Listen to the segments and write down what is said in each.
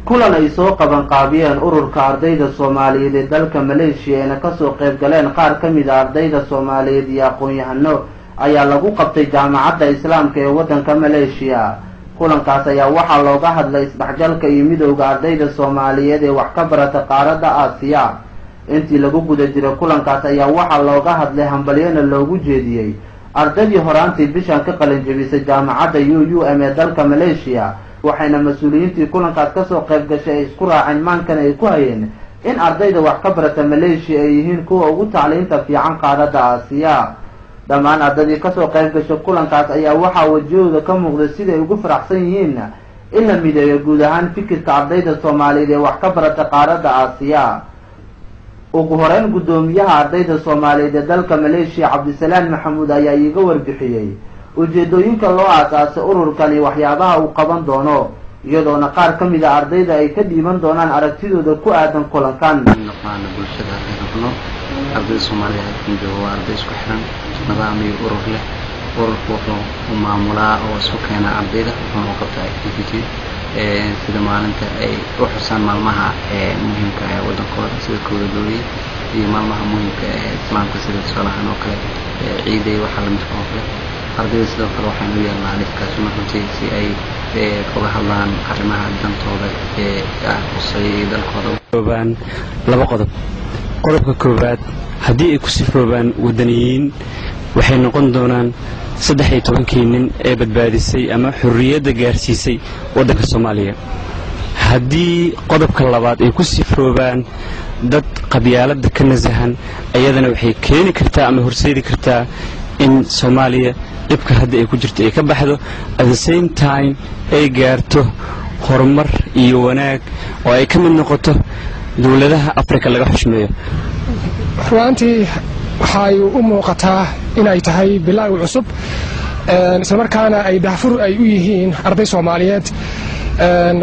Kulan ay soo qaban qaabiyeen ururka ardayda Soomaaliyeed ee dalka Maleeshiya eena kasoo qayb galeen qaar ka mid a ardayda Soomaaliyeed iyo aqoon-yahano ayaa lagu qabtay Jaamacadda Islaamka ee waddanka Maleeshiya. Kulankaas ayaa waxaa looga hadlay isdhexgalka iyo midowda ardayda Soomaaliyeed ee wax ka barata qaaradda Aasiya. Intii lagu guda jiray kulankaas ayaa waxaa looga hadlay, hambalyona loogu jeediyey ardaydii horaantii bishan ka qalin jebisay jaamacadda UUM ee dalka Maleeshiya, waxayna mas-uuliyiintii kulankaas kasoo qayb gashay ay isku raaceen maankan ay ku hayeen in ardayda wax ka barata Maleeshiya ay yihiin kuwa ugu tacliinta fiican qaaradda Aasiya. Dhammaan ardaydii kasoo qayb gashay kulankaas ayaa waxaa wajahooda ka muuqday siday ugu faraxsan yihiin in la mideeyo guud ahaan fikirka ardayda Soomaaliyeed ee wax ka barata qaaradda Aasiya. Ugu horeyn, guddoomiyaha ardayda Soomaaliyeed ee dalka Maleeshiya, Cabdisalaan Maxamuud, ayaa iiga warbixiyey ujeedooyinka loo aasaasay ururkan iyo waxyaabaha uu qaban doono, iyadoona qaar ka mid a ardayda ay ka dhiiban doonaan aragtidooda ku aadan kulankan. Noqdaan bulshada haddii rabno, ardayda Soomaalida halkan jooga waa arday isku xiran, nidaam iyo urur leh. Ururku wuxuu u maamulaa oo isku keenaa ardayda, wuxuuna u qabtaa activity, sida maalinta ay u xusaan maalmaha muhiimka ee waddankooda, sida 1da Luuliyo, iyo maalmaha muhiimka ee Islaamka, sida tusaalahaan oo kale ciiday, waxa lamidka oo kale. Ardayda sidoo kale waxaynu u yeelnaa discussion runtii si ay uga hadlaan arrimaha dantooda ee quseeyay dalkooda. Laba qodob. Qodobka koowaad, haddii ay ku sifoobaan waddaniyiin, waxay noqon doonaan 13-kii nin ee badbaadisay ama xorriyadda gaarsiisay waddanka Soomaaliya. Haddii qodobka labaad ay ku sifoobaan dad qabyaaladda ka nasahan, ayadana waxay keeni kartaa ama horseedi kartaa in Soomaaliya dhibka hadda ay ku jirto ay ka baxdo, at the same time ay gaarto horumar iyo wanaag oo ay ka mid noqoto dowladaha Afrika laga xushmeeyo. Ru'aantii waxay u muuqataa inay tahay bilaaw cusub, islamarkaana ay daahfur ay u yihiin arday Soomaaliyeed,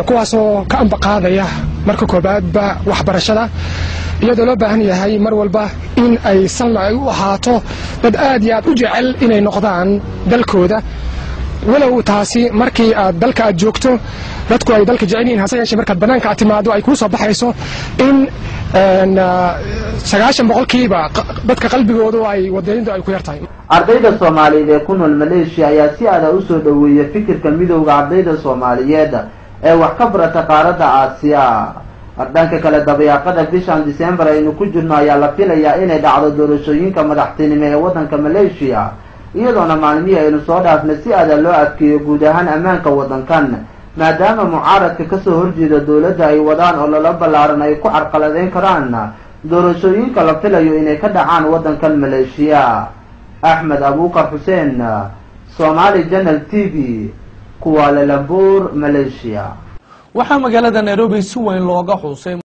kuwaasoo ka ambaqaadaya marka koobaadba waxbarashada, iyadoo loo baahan yahay mar walba in ay salna ay u ahaato dad aad iyo aad u jecel inay noqdaan dalkooda. Walow taasi markii aad dalka aad joogto dadku ay dalka jecel yihiin, hase yeeshee markaad bannaanka aad timaado ay kuu soo baxayso in 90% dadka qalbigoodu ay wadanintu ay ku yar tahay. Ardayda Soomaaliyeed ee ku nool Maleeshiya ayaa si aada usoo dhoweeya fikirka midowda ardayda Soomaaliyeed ee wax ka barata qaaradda Aasiya. Dhanka kale, dabayaaqada bishan December aynu ku jirno ayaa la filayaa inay dhacdo doorashooyinka madaxtinimo ee waddanka Maleeshiya, iyadoona maalmihii aynu soo dhaafnay si aada loo adkeeyo guud ahaan ammaanka waddankan, maadaama mucaaradka kasoo horjeeda dowladda ay wadaan oo lala ballaaran ay ku carqaladeyn karaan doorashooyinka la filayo inay ka dhacaan waddankan Maleeshiya. Axmed Abuukar Xuseen, Somali Channel TV, Kuala Lumpur, Malaysia. Waxaa magaalada Nairobi si weyn looga xusay